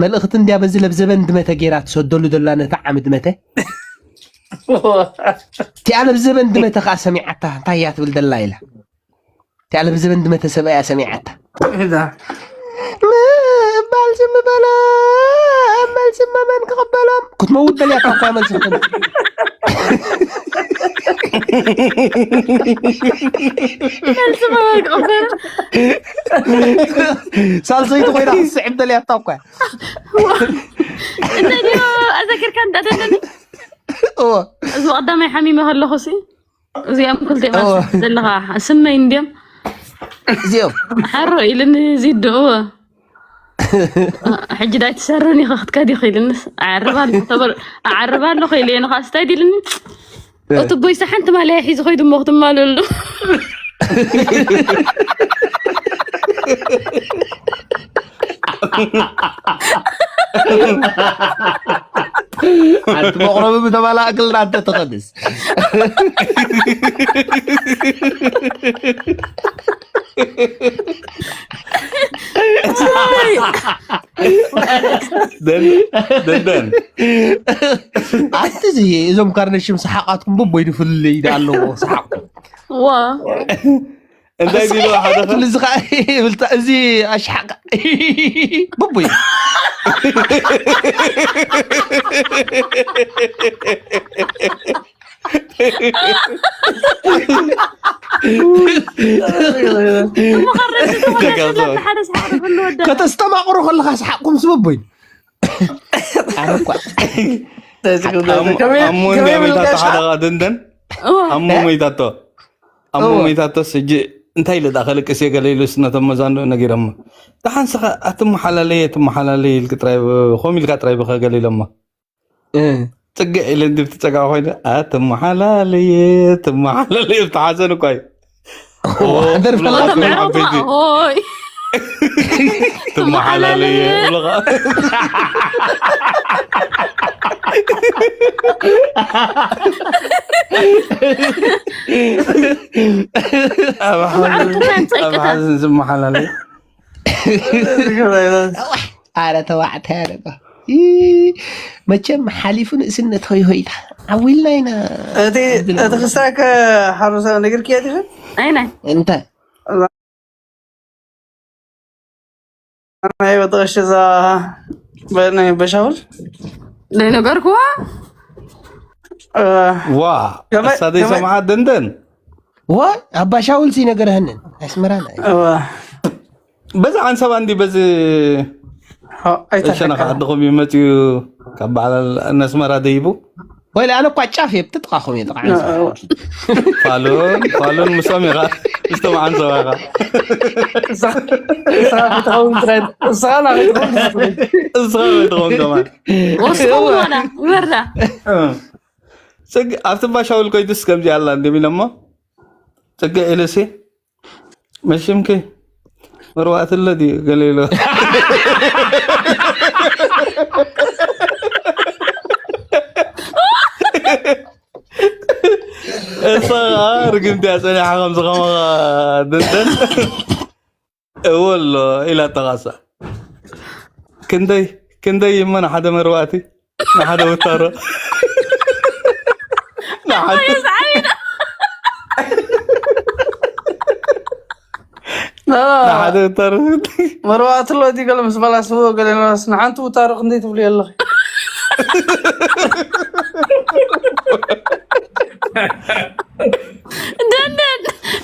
መልእኽቲ እንድያ በዚ ለብዘበን ድመተ ገይራ ትሰደሉ ደላ ነታ ዓሚ ድመተ። እቲኣ ለብዘበን ድመተ ከዓ ሰሚዓታ እንታይ እያ ትብል ደላ ኢላ። እቲኣ ለብዘበን ድመተ ሰብኣያ ሰሚዓታ። እዛ ምባል ዝም በሎ፣ መልሲ መመን ክቕበሎም ክትመውት ደልያ እኳ መልሲ ክትብል። መልሲ መመን ክቕበሎም። ሳልሰይቲ ኮይና ክትስዕብ ደልያ እኳ። እንታይ ድዮ ኣዘኪርካ እንዳደለኒ? እዎ። እዚ ቀዳማይ ሓሚመ ከለኹ ሲ እዚኦም ክልቲኦም ኣብ ስራሕ ዘለኻ ስመይ እንድዮም እዚኦም ሓሮ ኢልኒ እዚ ድእዎ። ሕጂ ዳይ ትሰርኒ ከክትከድ ይኽእልንስ ኣዕርባ ኣሎ ተበር ኣዕርባ ኣሎ ኸኢለ ንኻ ስታይ ዲልኒ እቲ ጎይሳ ሓንቲ ማልያ ሒዙ ኸይዱ እሞ ክትማለሉ። ሓንቲ መቕረቢ ብተባላ እግልና እንተ ትኸድስ። ደንደን ኣቲ እዚ እዞም ካርነሽም ሰሓቃትኩም ብቦይ ድፍልልይ ዳ ኣለዎ ሰሓቅኩም። ዋ እንታይ ቢሉ ሓደ ትብል እዚ ከዓ ይብል፣ እዚ ኣሽሓቅ ብቦይ እሞ ካረስ ዝኾነ ተጋብዞ። ሓደ ሰሓቅ ክህሉ ወደ ከተስተማቕሩ ከለካ ሰሓቅኩም ስብቦይ ኣረኳ ኣሞ እንዲያ መይታቶ ሓደ ደንደን ኣሞ መይታቶ ኣሞ እወ። መይታቶስ ሕጂ እንታይ ኢለ ዳ ከልቅስ እየ ገለ ኢሉስ ነቶም መዛንኡ ነጊሮሞ ደሓን ስኻ ኣትመሓላለየ ትመሓላለየ ኢልክ ጥራይ ከምኡ ኢልካ ጥራይ ብኸ ገለ ኢሎሞ እ። ፅግዕ ኢለ እንዲ ብትፀጋዕ ኮይኑ ኣትመሓላለየ ትመሓላለየ ብቲ ሓዘን እኳ እዩ ደርፊ እብለኻ ኣለካ? እቶም ዓበይቲ ሆይ ትመሓላለየ እብለኻ ኣብ ሓዘን- ኣብ ሓዘን ዝመሓላለየ ኣረ ተባዕታይ ኣረ ባ። ይ፣ መቸም ሓሊፉ ንእስነት ሆይ ሆይታ ዓዊልና ኢና። እቲ እቲ ክሳከ ሓሩሳ ነግርክያ ዲኸ ኣይናይ እንታይ ናይ ወጠቀሽ እዛ ናይ በሻውል ዘይነገርክዋ እ፣ ዋ ከመይ- እሳ ዘይሰምዓ ደንደን ዋ ኣባ ሻውል ሲ ነገርህንን ኣስመራና እዩ። እዋ፣ በዚ ዓንሰባ እንዲ በዚ ሆ፣ ኣይተፈካ ሸነኻ ዓድኹም እዩ መፅዩ ካብ በዓል ነስመራ ደይቡ ወይ ኣነ እኳ ጫፍ እየ ብትጥቃኹም እየ ጥቃ ዓንሰባ እዋ፣ ፋሉን ፋሉን ምሶም ኢኻ ምስቶም ዓንሰባ ኢኻ እሳ- እሳ ክትኸውን ጥራይ እሳ ናበይ ትኸውን? እስኻ ወይ ትኸውን ከማን ወስኹም ዋላ ይበርዳ ፅግ ኣብቲ ባሻውል ኮይዱስ ከምዚ ኣላ እንዲም ኢሎሞ ፅግዕ ኢሉሲ መሽምኪ መርዋእቲ ኣሎ ድዩ ገለ ኢሎ እሳ ርግምቲ እያ ፀኒሓ ከምዚ ከማኻ ደንደን እወ ኣሎ ኢላ ተቓሳ ክንደይ ክንደይ እሞ ንሓደ መርዋእቲ ንሓደ ውታሮ ንሓደ ንሓደ ውታሮ መርዋእቲ ኣሎ እቲ ገለ ምስ በላስዎ ገለ ነራስ ንሓንቲ ውታሮ ክንደይ ትብሉ ኣለኺ ደንደን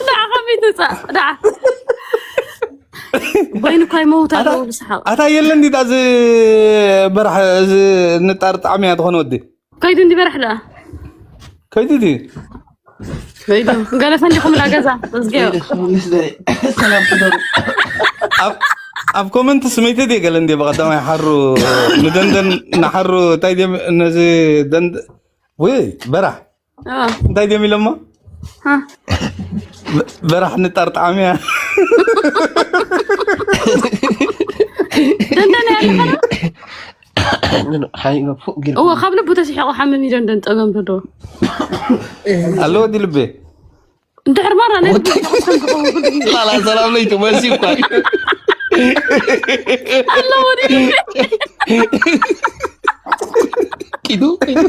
ደዓ ከመይ ትፃእ ደዓ በይኑ እኳ ይመውት ኣለዉ ብስሓቅ ኣታ የለ እንዲዳ እዚ በራሕ እዚ ንጣር ጣዕሚ እያ ትኾነ ወዲ ከይዱ እንዲ በራሕ ደኣ ከይዱ ድዩ ከይዱ ገለ ፈንዲኹምላ ገዛ እዝጊዮ ኣብ ኮመንት ስመይተ ድየ ገለ እንዲ ብቐዳማይ ሓሩ ንደንደን ንሓሩ እንታይ ድየ ነዚ ደንድ ወይ በራሕ እንታይ ድዮም ኢሎሞ በራሕ ንጣር ጣዕሚ እያ ደንደን እያ እዎ ካብ ልቡ ተስሒቑ ሓምም ይደንደን ፀገም ዶ ኣለዎ ዲ ልቤ እንድሕር ማራ ናይ ላላ ሰላም ለይቱ መሲ እኳ እዩ። ኣለዎ ድዩ? ኪዱ ኪዱ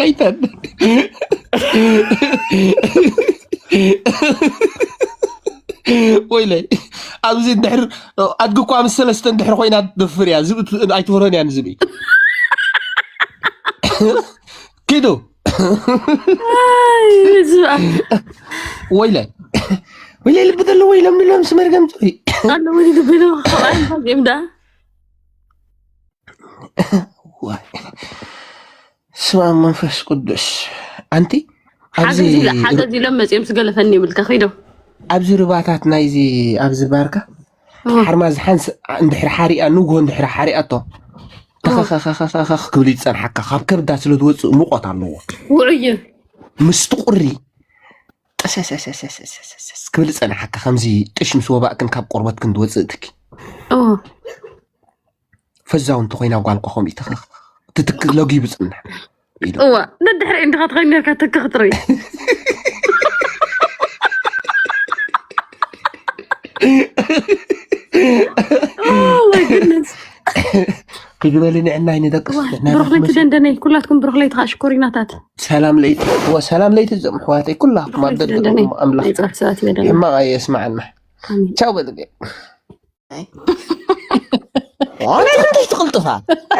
ኣይተን ወይለይ ኣብዚ ድሕር ኣድጊ እኳ ምስ ሰለስተ እንድሕር ኮይና ትደፍር እያ ዝብኢ ኣይትፈርሆን እያ ንዝብኢ ኪዱ ኣይ፣ ዝብኣ ወይለ ወይለ ልቢ ዘለዎ ኢሎም ንሎም ስመርገም ፅሩይ ኣሎ ወይ ልቢ ኢሎም ካብኣይ እንታይ ጌም ዳ ዋይ። ስማ መንፈስ ቅዱስ ኣንቲ ኣብዚ ሓገዝ ኢለ- ሓገዝ ኢሎም መፂኦም ስገለፈኒ ይብልካ ኪዶ ኣብዚ ርባታት ናይዚ ኣብዚ ባርካ ሓርማዝ ሓንስ እንድሕር ሓሪኣ ንግሆ እንድሕር ሓሪኣቶ ተኸኸኸኸኸኽ ክብል ይፀንሓካ ካብ ከብዳ ስለ ዝወፅእ ሙቆት ኣለዎ ውዑይ ምስቲ ቁሪ ጠሰሰሰሰሰሰሰስ ክብል ይፀንሓካ ከምዚ ጥሽ ምስ ወባእክን ካብ ቆርበትክን ዝወፅእ ትኪ ኦ ፈዛውንቲ ኮይና ጓል እኳ ከምኡ ተኸኽ ትትክ ለጊቡ ፅንሕ ኢሉ እዋ ነድሕሪ እንድኻ ትኸይድ ነርካ ትክ ክትርኢ Oh my goodness. ክጅበሊ ንዕናይ ንደቅስ ንዕናይ ብሩክ ለይቲ ንመስመስ- ደንደነይ ኩላትኩም ብሩክ ለይቲ ከኣ ሽኮሪናታት ሰላም ለይቲ እወ ሰላም ለይቲ ዘምሕዋተይ ኩላ ማደደኩም ኣምላኽ ናይ ጻፍ ሰባት ይበለና ሕማቕ ኣየስማዓና ኣሜን። ቻው በልቤ እንታይ ትቕልጥፋ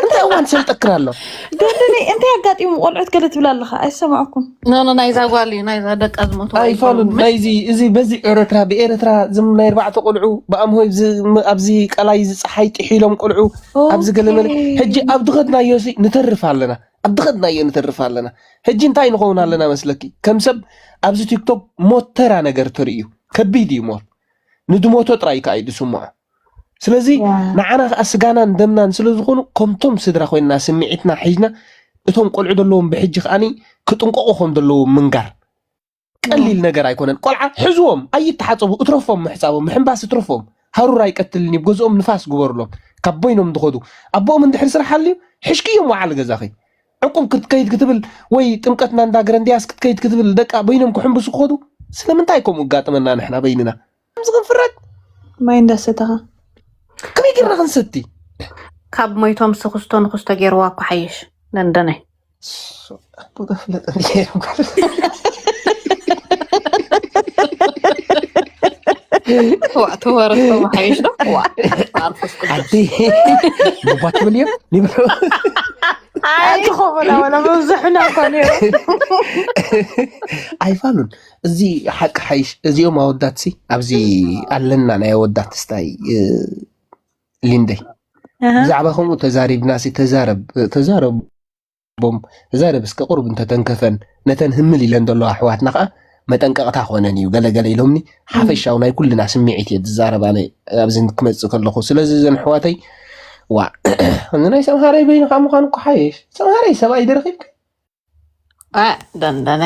እንታይ እዋን ሰልጠክር ኣሎ ደንደነይ እንታይ ኣጋጢሙ ቆልዑት ገለ ትብል ኣለኻ ኣይሰማዕኩም ኖ ኖ ናይዛ ጓል እዩ ናይዛ ደቃ ዝሞት ኣይፋሉን ናይዚ እዚ በዚ ኤረትራ ብኤረትራ ዝም ናይ ኣርባዕተ ቆልዑ ብኣምሆይ ኣብዚ ቀላይ ዝፀሓይ ጥሒሎም ቆልዑ ኣብዚ ገለመለ ሕጂ ኣብ ድኸድናዮ ሲ ንተርፍ ኣለና ኣብ ድኸድናዮ ንተርፍ ኣለና ሕጂ እንታይ ንኸውን ኣለና መስለኪ ከም ሰብ ኣብዚ ቲክቶክ ሞተራ ነገር ተርእዩ ከቢድ እዩ ሞት ንድሞቶ ጥራይ ከኣ እዩ ዝስምዖ ስለዚ ንዓና ከዓ ስጋናን ደምናን ስለ ዝኾኑ ከምቶም ስድራ ኮይንና ስምዒትና ሒዝና እቶም ቆልዑ ዘለዎም ብሕጂ ከዓኒ ክጥንቀቑ ከም ዘለዎም ምንጋር ቀሊል ነገር ኣይኮነን ቆልዓ ሕዝዎም ኣይተሓፀቡ እትረፎም ምሕፃቦም ምሕንባስ እትረፎም ሃሩር ኣይቀትልን እዩ ገዝኦም ንፋስ ግበሩሎም ካብ በይኖም ዝኸዱ ኣቦኦም እንድሕር ስራሕ ኣልዩ ሕሽክዮም ወዓል ገዛኺ ዕቁብ ክትከይድ ክትብል ወይ ጥምቀትና እንዳ ግረንድያስ ክትከይድ ክትብል ደቃ በይኖም ክሕንብሱ ክኸዱ ስለምንታይ ከምኡ እጋጥመና ንሕና በይንና ከምዚ ክንፍረድ ማይ እንዳሰተኻ ከመይ ጌርና ክንሰቲ ካብ ሞይቶም ስኽስቶ ንኽስቶ ገይርዋ እኮ ሓይሽ ነንደነይ ቦታ ፍለጠ ገይሮም ተወረስቶም ሓይሽ ዶ ኣዲ ቡባ ትብል እዮም ይብሎ ኣይትኸውላ ወላ መብዝሕና እኳ ነይሩ ኣይፋሉን እዚ ሓቂ ሓይሽ እዚኦም ኣወዳት ሲ ኣብዚ ኣለና ናይ ኣወዳት ስታይ ሊንደይ ብዛዕባ ከምኡ ተዛሪብና ሲ ተዛረብ ተዛረቦም ተዛረብ እስከ ቁሩብ እንተተንከፈን ነተን ህምል ኢለን ዘለዋ ኣሕዋትና ከዓ መጠንቀቕታ ኮነን እዩ ገለገለ ኢሎምኒ ሓፈሻዊ ናይ ኩልና ስምዒት እየ ዝዛረብ ኣነ ኣብዚ ክመፅእ ከለኹ ስለዚ እዘን ኣሕዋተይ ዋ እዚ ናይ ሰምሃረይ በይንካ ምኳን እኮ ሓየሽ ሰምሃረይ ሰብኣይ ደረኺብካ ደንደነ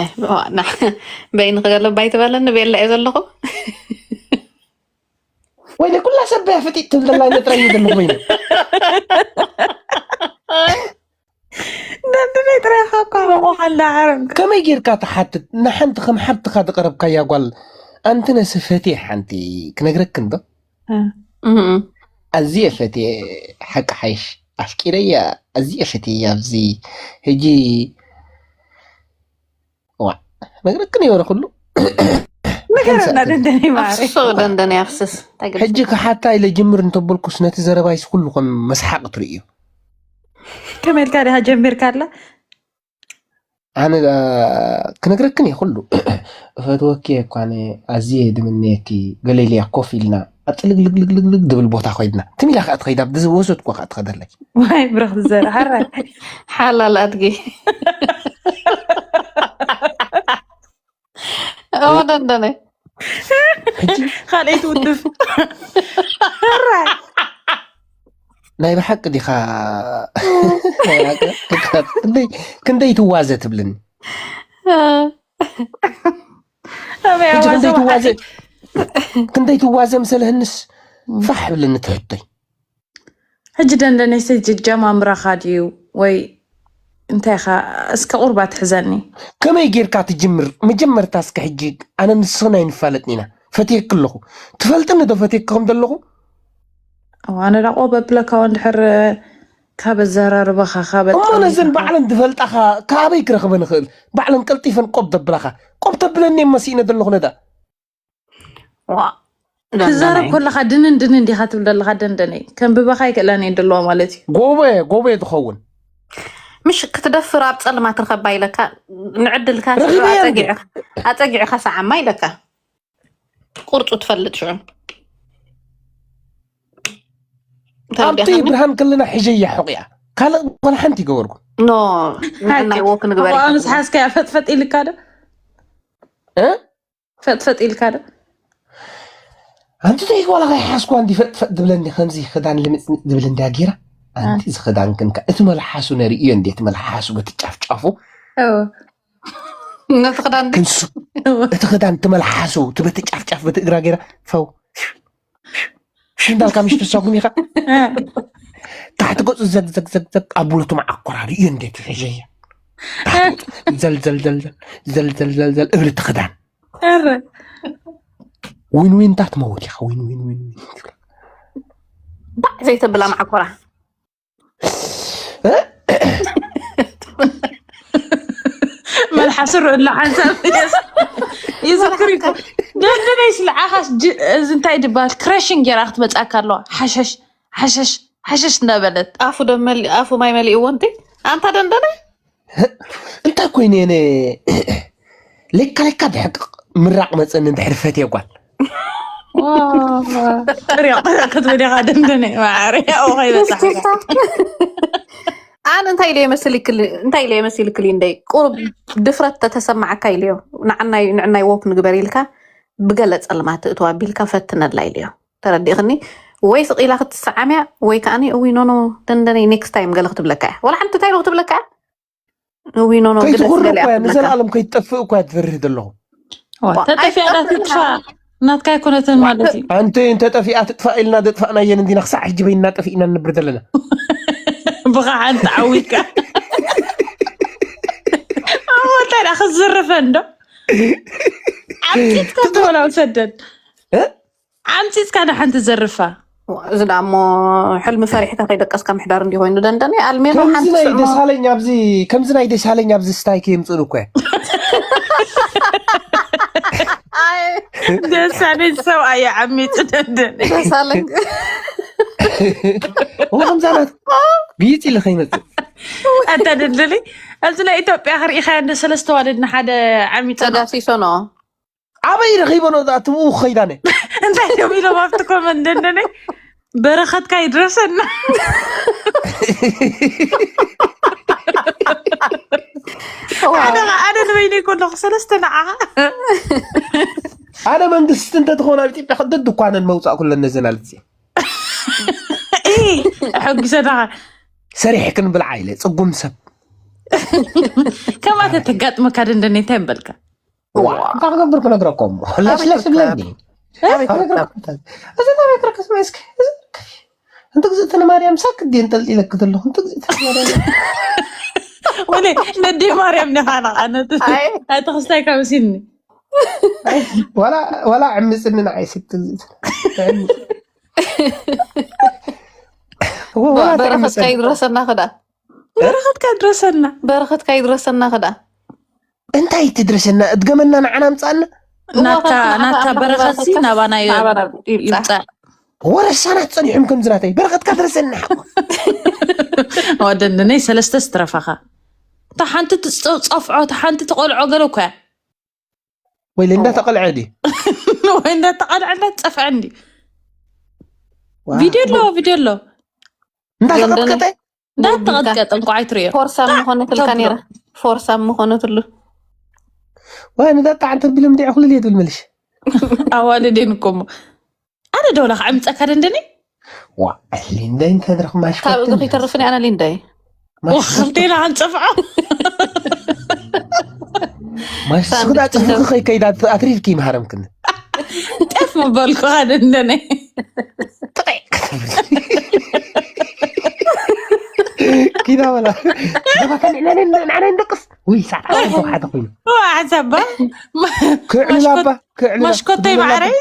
በይንክ ገለባ ይትበለኒ ቤላ እየ ዘለኹ ወይ ኩላ ሰብ በያ ፍጢጥ ትብል ዘላ ነጥራ እዩ ዘለኹ በይነ ነንድነይ ጥራይኻ እኳ መቑሓ እንዳዓረምካ ከመይ ጌርካ ትሓትት ንሓንቲ ከም ሓብትኻ ዝቐረብካያ ጓል ኣንቲ ነስፈትየ ሓንቲ ክነግረክን ዶ ኣዝየ ፈትየ ሓቂ ሓይሽ ኣፍቂረያ ኣዝየ ፈትየ ኣብዚ ሕጂ ዋ ነግረክን ይበረ ኩሉ ነገረና ደንደነይ ማሪ ኣፍስሶ ደንደነ ኣፍስስ እንታይ ገለ ሕጂ ክሓታ ኢለ ጅምር እንተበልኩስ ነቲ ዘረባይስ ኩሉ ከም መስሓቅ ትርእዮ ከመይ ኢልካ ዲኻ ጀሚርካ ኣላ ኣነ ክነግረክን እየ ኩሉ እፈትወኪ እኳነ ኣዝየ ድምነየኪ ገሌልያ ኮፍ ኢልና ኣብ ጥልግልግልግልግ ድብል ቦታ ኮይድና ትም ኢላ ከዓ ትኸይድ ኣብ ዝወሰድኩ ከዓ ትኸደለይ ዋይ ብረኽ ዝዘርእ ሓራይ ሓላል ኣድጊ ኦ ደንደነ ካልኣይ ትውድፍ ሕራይ ናይ ብሓቂ ዲኻ ክንደይ ትዋዘ ትብልኒ ክንደይ ትዋዘ ክንደይ ትዋዘ ምሰለህንስ ፋሕ ብልኒ ትሕቶይ ሕጂ ደንደነይሰ ጀማምራኻ ድዩ ወይ እንታይ ኻ እስከ ቁርባ ትሕዘኒ ከመይ ጌርካ ትጅምር መጀመርታ እስከ ሕጂ ኣነ ንስኽን ኣይንፋለጥን ኢና ፈትየክ ኣለኹ ትፈልጥኒ ዶ ፈትየክ ከም ዘለኹ ኣነ ዳ ቆብ ኣብለካ እንድሕር ካብ ኣዘራርባኻ ካብ እሞ ነዘን ባዕለን ዝፈልጣኻ ካበይ ክረኽበን እኽእል? ባዕለን ቀልጢፈን ቆብ ተብላኻ። ቆብ ተብለኒ እየ መሲእነ ዘለኹ ነዳ። ዋ፣ ትዛረብ ደንደነይ። ከለኻ ድንን ድንን ዲኻ ትብል ዘለኻ ደንደነይ። ከንብበኻ ይክእላን እየን ዘለዋ ማለት እዩ። ጎበየ ጎበየ ዝኸውን ምሽ ክትደፍር ኣብ ጸልማ ትርከባ ኢለካ። ንዕድልካ ረኺበያ እንዴ? ኣጸጊዕካ ኣጸጊዕካ ሰዓማ ኢለካ። ቁርፁ ትፈልጥ ሽዑ ኣብቲ ተረዲኻኒ? ብርሃን ከለና ሕጀያ ሕቑያ ካልእ ዝኾነ ሓንቲ ይገበርኩ ኖ ንዕናይ ወክ ንግበር ኣቋም ኢኻ። ዝሓዝካያ ፈጥፈጥ ኢልካ ዶ? እ? ፈጥፈጥ ኢልካ ዶ? ኣንቲ ተይ ዋላ ከይሓዝኳ እንዲ ፈጥፈጥ ዝብለኒ ከምዚ ክዳን ልምፅምፅ ዝብል እንዳ ጌራ ኣንቲ ዝክዳን ክንካ እቲ መልሓሱ ነርእዮ እንዴ እቲ መልሓሱ በቲ ጫፍጫፉ እዎ። ነቲ ክዳን ድ- ክንሱ እቲ ክዳን እቲ መልሓሱ እቲ በቲ ጫፍጫፍ በቲ እግራ ጌራ ፈው ሽንዳልካ ምሽ ተሳጉም ኢኻ ታሕቲ ገፁ ዘግዘግዘግዘግ ኣቡለቱ መዓኮራ ርእዮ እንዴ ትሕሸያ ታሕቲ ገፁ ዘልዘልዘልዘል ዘልዘልዘልዘል እብሪ እቲ ክዳን ኧረ ዊን ዊን ታት መወት ኢኻ ዊን ዊን ዊን ዊን ባዕ ዘይተብላ ማዕኮራ መልሓሱ ርእሎ ሓንሳብ ይዝክር ይኮ ደንደነይ ስለ ዓኻስ እዚ እንታይ ድበሃል ክረሽን ጌራ ክትመፅኣካ ኣለዋ ሓሸሽ ሓሸሽ ሓሸሽ እንዳበለት ኣፉ ዶ መሊ ኣፉ ማይ መሊእዎ እንት ኣንታ ደንደነ እንታይ ኮይኑ የነ ለካ ለካ ድሕቅቕ ምራቕ መፀኒ እንድሕር ፈትየ ጓል ጥሪቕ ክትብል ኢኻ ደንደነ ማዕረ ያው ከይበፃሕካ ኣነ እንታይ ኢለ የመስል ይክል እንታይ ኢለ የመስል ይክል እንደይ ቁሩብ ድፍረት ተተሰማዓካ ኢልዮ ንዓናይ ንዕናይ ወክ ንግበር ኢልካ ብገለ ጸልማት እትዋ ቢልካ ፈትነላ ኢልዮ ተረዲእክኒ ወይ ስቂላ ክትሰዓምያ ወይ ከዓኒ እዊ ኖኖ ደንደነይ ኔክስት ታይም ገለ ክትብለካ እያ ወላ ሓንቲ እንታይ ክትብለካ እያ እዊ ኖኖ ግደስ ከይትኩር ገለ እኳ ክትብለካ ንዘለኣለም ከይትጠፍእ እኳ ትፈርህ ዘለኹ ተጠፊኣ ዳ ትጥፋእ ናትካ ኣይኮነትን ማለት እዩ ኣንቲ እንተጠፊኣ ትጥፋእ ኢልና ዘጥፋእናየን እንዲና ክሳዕ ሕጂ በይንና ጠፊእና ንነብር ዘለና ብኻ ሓንቲ ዓዊካ ኣሞ እንታይ ዳ ክዝርፈን ዶ ዓምፂትካ ተወላ ውሰደን እ? ዓምፂትካ ዳ ሓንቲ ዘርፋ እዚ ዳ እሞ ሕልሚ ፈሪሕካ ከይደቀስካ ምሕዳር እንዲ ኮይኑ ደንደነ ኣልሜኖ ከምዚ ሓንቲ ናይ ስዕሞ ደሳለኝ ኣብዚ ከምዚ ናይ ደሳለኝ ኣብዚ ስታይ ከየምፅእሉ እኮ ኣይ ደሳለኝ ሰብ ኣየ ዓሚፁ ደንደነ ደሳለኝ ከምዛ ናት ግይፅ ኢለ ከይመፅእ ኣታ ደንደነ ኣብዚ ናይ ኢትዮጵያ ክርኢኻዮ እንደ ሰለስተ ዋልድ ንሓደ ዓሚፁ ተዳሲሶ ኖ ኣበይ ረኺበ ነው እዛ ትብኡ ከይዳነ እንታይ እዮም ኢሎም ኣብቲ ኮመንት ደንደነ በረኸትካ ይድረሰና ሓደ ኣነ ንበይነይ ከለኹ ሰለስተ ንዓኻ ኣነ መንግስቲ እንተትኾን ኣብ ኢትዮጵያ ክደድ እኳነን መውፃእ ኩለን ነዘን ኣልት ሕጉሰና ሰሪሕ ክንብልዓ ኢለ ፅጉም ሰብ ከማተ ተጋጥመካ ደንደነ እንታይ ምበልካ እንታይ ክገብር ክነግረኩም ለስለስ ብለኒ ኣበይ ትርከብ? እዚ ናበይ ክረክብ እስኪ እንተ ግዝእቲ ንማርያም ሳክ ድየ እንጠልጢለክ ዘለኹ እንተ ግዝእቲ ንማርያም ወለ ነዲ ማርያም ነኻና ኣነቲ ኣይ። ኣቲ ክስታይ ካብ ሲኒ ዋላ ዕምፅኒ ንዓይ ስቲ ግዝእቲ በረኸትካ ይድረሰና ክዳ በረኸትካ ድረሰና በረኸትካ ይድረሰና ክዳ እንታይ ትድረሰና እድገመና ንዓና ኣምፃና ናታ ናታ በረኸትሲ ናባና ይብፃ ወረሳናት ፀኒሖም ከምዚ ናተይ በረኸትካ ድረሰና ወደንድነይ ሰለስተ ስትረፋኻ እታ ሓንቲ ትፀፍዖ እታ ሓንቲ ትቆልዖ ገለ እኮ እያ ወይ እንዳተቐልዐ ድዩ ወይ እንዳተቐልዐ እንዳትፀፍዐ እንዲ ቪድዮ ኣሎ ቪድዮ ኣሎ እንዳተቐጥቀጠ እንዳተቐጥቀጠ እንኳ ኣይትሪኦ ፎርሳ ምኾነትልካ ነይራ ፎርሳ ምኾነትሉ ወይ ንጠጣዕ እንተ ቢሎም እንዲዕ ኩሉ ድየ ትብል መልሽ ኣዋልዴን እኮ እሞ ኣነ ደውላ ክዕምፀካ ደንደኒ ዋ ሊንዳይ እንተድረኽ ማሽኮ ካብ እዚ ከይተርፍኒ ኣነ ሊንዳይ ወክልቴና ክንፀፍዖ ማሽኮ ክዳ ፅፍቂ ከይከይዳ ኣትሪፍኪ ይምሃረምክኒ ጠፍ ምበልኩ ደንደነ ኪዳ በላ ንዓና ንደቅስ ውይ ሰዓት ሓደ ኮይኑ ሓሳባ ክዕልላ ኣባ ክዕልላ ማሽኮተይ ማዕረይ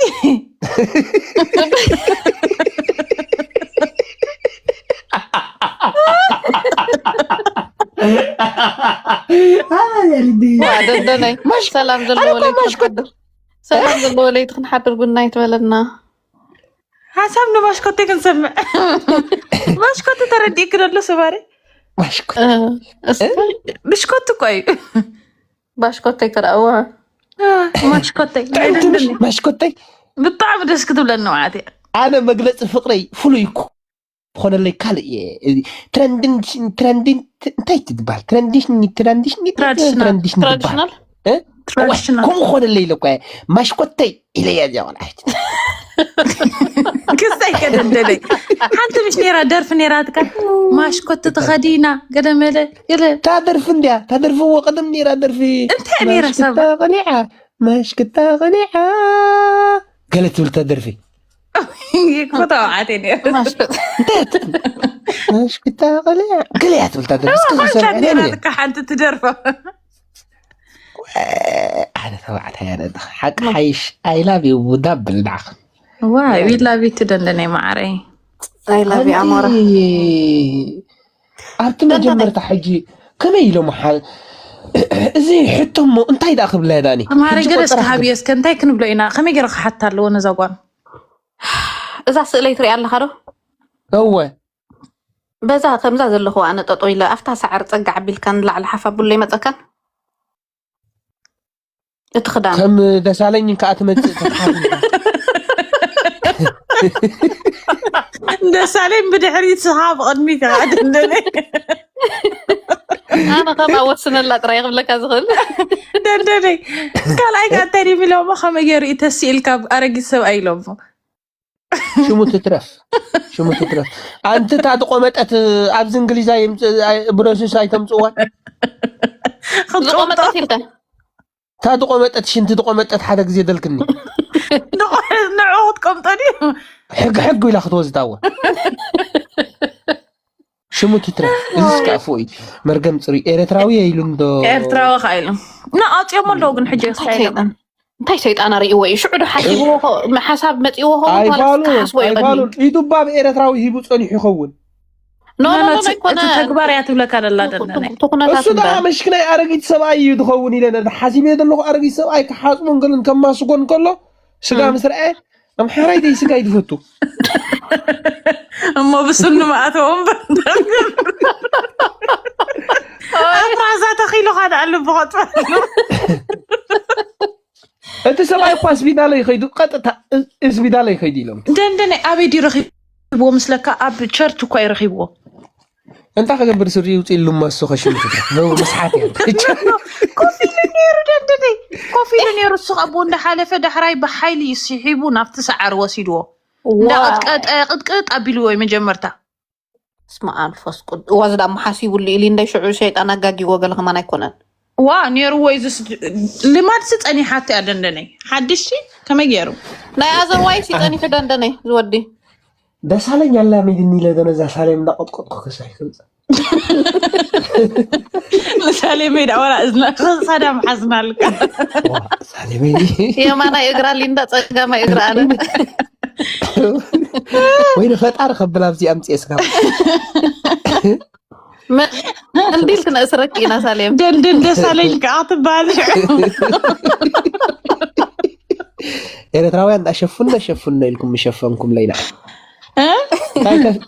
ደደነይ ሰላም ዘለዎ ለይቲ ክንሓድር ሰላም ዘለዎ ለይቲ ክንሓድር ጉናይ ትበለና። ሓሳብ ንባሽኮቴ ክንሰምዕ። ባሽኮቴ ተረዲእክ ደሎ ሰባሪ ማሽኮ እስቲ ብሽኮት እኮ እዩ። ባሽኮተይ ክረእዋ ማሽኮተይ ጥዕምቲ ምሽ ማሽኮተይ ብጣዕሚ ደስ ክትብለኒ ማለት እያ። ኣነ መግለፂ ፍቅረይ ፍሉይ እኮ ዝኾነለይ ካልእ እየ። እዚ ትረንድን ትረንድን እንታይ ትባል ትረንዲሽን ትረንዲሽን ትራዲሽናል። ትረንዲሽን ትባል ትራዲሽናል እ? ትራዲሽናል። ከምኡ ኾነለይ ኢለ እኮ እየ። ማሽኮተይ ኢለ እያ እዚኣ ቆልዓ ሕጂ ክስታይ ከደደለይ ሓንቲ ምሽ ነራ ደርፊ ነራ ትካ ማሽኮት ተኸዲና ገደመለ ገለ እታ ደርፊ እንድያ እታ ደርፊ እዎ ቀደም ነራ ደርፊ እንታይ ነራ ሰብ ማሽክታ ቀሊዓ ማሽክታ ቀሊዓ ገለ ትብል እታ ደርፊ ይክፈታ ዓቴ ነራ ማሽክታ ቀሊዓ ገለ እያ ትብል እታ ደርፊ እስከ ሓንሳ ዝሰምዐ ነራ ገለ ትካ ሓንቲ ትደርፋ ኣነ ተባዕታይ ኣነ ሓቂ ሓይሽ ኣይላብ ይውዳ ብል ንዓኽ ዋይ ዊላቪ ትደንደነይ ማዓረይ I love you ኣሞራ ኣብቲ መጀመርታ ሕጂ ከመይ ኢሎም ሓ- እዚ ሕቶ እሞ እንታይ ደኣ ክብላ ዳኒ ተምሃሪ ሕጂ ገለ እስከ ቆጠራ ሃብዮ እስከ እንታይ ክንብሎ ኢና ከመይ ገይረ ክሓታ ኣለዎ ነዛ ጓል እዛ ስእለይ ትሪኣ ኣለኻ ዶ እወ በዛ ከምዛ ዘለኹ ኣነ ጠጦ ኢለ ኣብታ ሳዕር ፀጋ ዓቢልካ ንላዕሊ ሓፍ ኣብሎ ይመፀካን እቲ ክዳን ከም ደሳለኝ ከዓ ትመፅእ ተተሓት ደሳለኝ ብድሕሪት ስሓ ብቕድሚት ኢኻ ደንደነ ኣነ ከማ ወስነላ ጥራይ ክብለካ ዝኽእል ደንደነ ካልኣይ ከዓ እንታይ ድም ኢሎሞ ከመይ ገይሩ እዩ ተስኢልካ ኣረጊት ሰብኣይ ኢሎሞ ሽሙ ትትረፍ ሽሙ ትትረፍ ኣንቲ እታ ዝቆመጠት ኣብዚ እንግሊዝ ብሮስስ ኣይተምፅዋ ዝቆመጠት ኢልካ እታ ዝቆመጠት ሽንቲ ዝቆመጠት ሓደ ግዜ ደልክኒ ንዑ ክትቆምጦ ድዩ ሕግ ሕግ ኢላ ክትወዝዳዎ ሽሙ ትትረፍ እዚ ስካፉ እዩ መርገም ፅሩይ ኤረትራዊ ኢሉ እንዶ ኤርትራዊ ከዓ ኢሉ ንኣፅዮም ኣለዉ ግን ሕጂ እንታይ ሰይጣን እንታይ ሰይጣን ኣርእይዎ እዩ ሽዑ ዶ ሓሲብዎ ሓሳብ መፅእዎ ኸውን ማለት ኣይባሉን ክሓስቦ ይቐኒ ኣይባሉን ኢዱባ ብኤረትራዊ ሂቡ ፀኒሑ ይኸውን ኖ ኖ ኖ እቲ ኣይኮነ ተግባር እያ ትብለካ ደላ ደነነ ትኹነታት እሱ ደኣ እምበር መሽክናይ ኣረጊት ሰብኣይ እዩ ዝኸውን ኢለ ነቲ ሓሲበ ዘለኹ ኣረጊት ሰብኣይ ክሓፅቦን ገለን ከማስጎን ከሎ ስጋ ምስ ረኣየ ኣምሓራይ ደይ ስጋ ይድፈቱ እሞ ብስኑ መኣተዎም ኣፍራዛ ተኺሉ ካደ ኣሉ ብቆፅበ እቲ ሰብኣይ እኳ ስቢዳለ ይኸይዱ ቀጥታ እ- ስቢዳለ ይኸይዱ ኢሎም ደንደነ ኣበይ ድዩ ረኺብዎ ምስለካ ኣብ ቸርች እኳ እዩ ረኺብዎ እንታይ ክገብር ስሪ ይውፅእ ኢሉ ማሶ ከሽምቱ መስሓት እያ ኮፍ ኢሉ ነይሩ ደንደነ ኮፍ ኢሉ ነይሩ እሱ ኣብኡ እንዳሓለፈ ዳሕራይ ብሓይሊ ስሒቡ ናብቲ ሰዓር ወሲድዎ እንዳቀጥቀጠ ቅጥቅጥ ኣቢልዎ እዩ መጀመርታ ስማ ኣንፈስ ቅዱስ እዋ ዝዳ መሓሲቡሉ ኢሊ እንዳይ ሽዑ ሸይጣን ኣጋጊዎ ገለ ከማን ኣይኮነን ዋ ነይርዎ እዩ ዝስ ልማድ ሲ ፀኒሓት እያ ደንደነይ ሓድሽ ከመይ ገይሩ ናይ ኣዘርዋይ ሲፀኒሑ ደንደነይ ዝወዲ ደሳለኝ ኣላሚድኒ ኢለ ዶ ነዛ ሳሌም እንዳቆጥቆጥኩ ክሳይ ክምፅእ ምሳሌ ሜዳ ወላ እዝና ክሳዳ ምሓዝናልካ ሳሌመይ የማናይ እግራ ሊንዳ ፀጋማይ እግራ ኣነ ወይ ንፈጣሪ ከብል ኣብዚ ኣምፅኤ ስጋ እንዲል ክነእስረክ ኢና ሳሌም ደንደን ደሳለኝ ከዓ ትበሃል ኤርትራውያን እንዳሸፉና ሸፉና ኢልኩም ምሸፈንኩም ለይና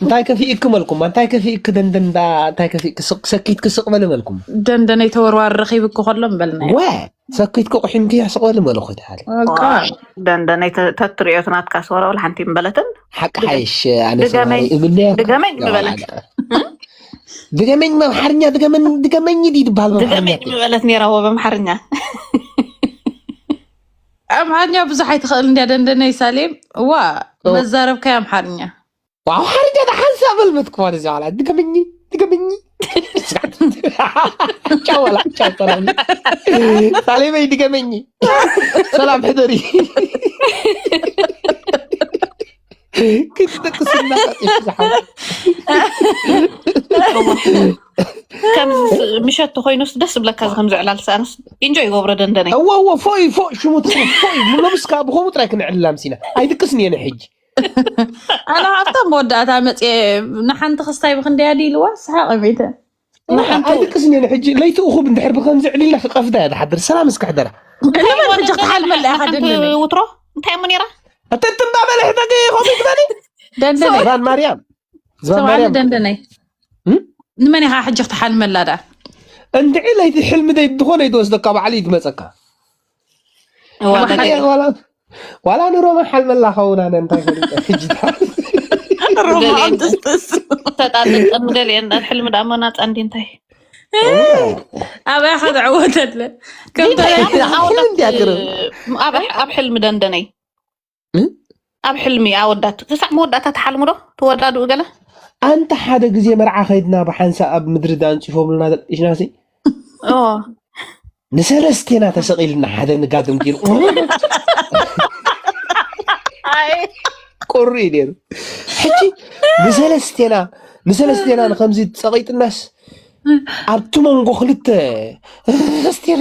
እንታይ ከፊእክ መልኩም እንታይ ከፊእክ ደንደን እንታይ ከፊእክ ሰኪትክ ስቅ በል መልኩም ደንደነይ ተወርዋር ረኺብክ ከሎ ምበልና ወ ሰኪትክ ቁሒምክ እያ ስቅ በል መልኩ ትሃል ደንደነይ ተትሪኦት ናትካ ስወረ ወላ ሓንቲ ምበለትን ሓቂ ሓይሽ ኣነ ድገመኝ እምነያ ድገመኝ ምበለት ድገመኝ ኣምሓርኛ ድገመኝ ድገመኝ ድዩ ትበሃል ድገመኝ በምሓርኛ ምበለት ነይራ ወ በምሓርኛ ኣምሓርኛ ብዙሕ ኣይትኽእል እንድያ ደንደነይ ሳሌም ዋ መዛረብካይ ኣምሓርኛ ዋው ሓርጃ ዳ ሓንሳብ በልበት ክፋል እዚ ዋላ ድገመኝ ድገመኝ ቻው ዋላ ቻው ሰላም ሳሌመይ ድገመኝ ሰላም ሕደሪ ክትደቅስና ከምዚ ምሸት ኮይኑስ ደስ ዝብለካ እዚ ከምዚ ዕላል ሰኣንስ ኢንጆይ ይገብሮ ደንደነይ እወ እወ ፎይ ፎ ሽሙ ትፉ ፎይ ሎምስ ከዓ ብኸምኡ ጥራይ ክንዕልል ኣምሲና ኣይድቅስን እየ ንሕጂ ኣነ ካብታ መወዳእታ መፅየ ንሓንቲ ክስታይ ብክንደያ ድኢልዋ ሰሓቀ ቤተ ኣይድቅስን እየ። ሕጂ ለይቲ እኹብ እንድሕር ብከምዚ ዕሊልና ክቐፍዳ እያ ትሓድር። ሰላም እስኪ ሕደራ። እንመን ሕጂ ክትሓልመላ ኢኻ ደንደነይ? ውትሮ እንታይ እሞ ነይራ? እትትምባበለ ሕተገ ኾሚ ትበሊ ደንደነይ ዝባን ማርያም ዝባን ሰብዓኒ ማርያም ደንደነይ እም? ንመን ኢኻ ሕጂ ክትሓልመላ ዳ? እንድዒ ለይቲ ሕልሚ ደይ ዝኾነ ይትወስደካ ባዕሉ ይትመፀካ። እዋ፣ ደገ። ዋላ ዋላ ንሮማ ሓልመላ ኸውን ኣነ እንታይ ፈሊጠ ሕጂ ሮማን ጥስጥስ ተጣጥጠ ምገል እየ እንዳ ሕልሚ ዳ መናፃ እንዲ እንታይ ኣበይ ኢኻ ዝዕወተለ? ከም እንታይ ተለይ ኣብ- ኣወዳት እንዲያ ግርም። ኣብ ኣብ ሕልሚ ደንደነይ እ? ኣብ ሕልሚ ኣወዳት ክሳዕ መወዳእታ ትሓልሙ ዶ ትወዳድኡ ገለ ኣንተ ሓደ ግዜ መርዓ ከይድና ብሓንሳ ኣብ ምድሪ ዳንፂፎምልና ደቂሽና ሲ ኦ ንሰለስቴና ተሰቒልና ሓደ ንጋድም ኪሉ ቁሪ እዩ ነይሩ። ሕጂ ንሰለስቴና ንሰለስቴና ንከምዚ ጸቒጥናስ ኣብቲ መንጎ ክልተ ኣስቴር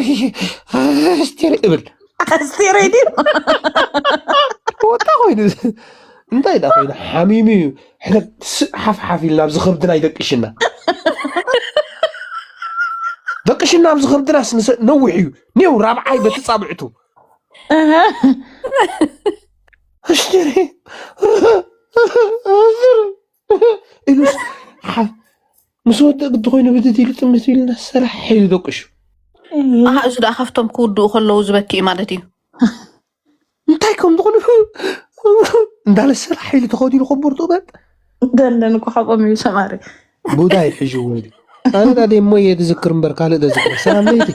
ኣስቴር እብል ኣስቴሮይድ እዩ። ወጣ ኮይኑ እንታይ ዳ ኮይኑ ሓሚሙ እዩ። ሕነ ስእ ሓፍሓፍ ኢልና ኣብዚ ከብድና ይደቅሽና ደቅሽና ኣብዚ ከብድናስ ንሰ ነዊሕ እዩ። ኔው ራብዓይ በቲ ጻብዕቱ ኣሽትሪ ኢሉስ ሓ- ምስ ወደ ግዲ ኮይኑ ብድድ ኢሉ ጥምት ኢልና ሰራሕ ኢሉ ደቅሹ ኣሃ፣ እዚ ደኣ ካብቶም ክውድኡ ከለዉ ዝበኪ እዩ ማለት እዩ። እንታይ ከም ዝኾነ እንዳለ ሰራሕ ኢሉ ተኸዲሉ ከቦርቶ በጥ ደንደን እኮ ካብኦም እዩ ሰማሪ። ቡዳ ይሕዥ ወዲ ኣነ ዳ ደሞ እየ ዝዝክር እምበር ካልእ ደዝክር ሰላም ለይቲ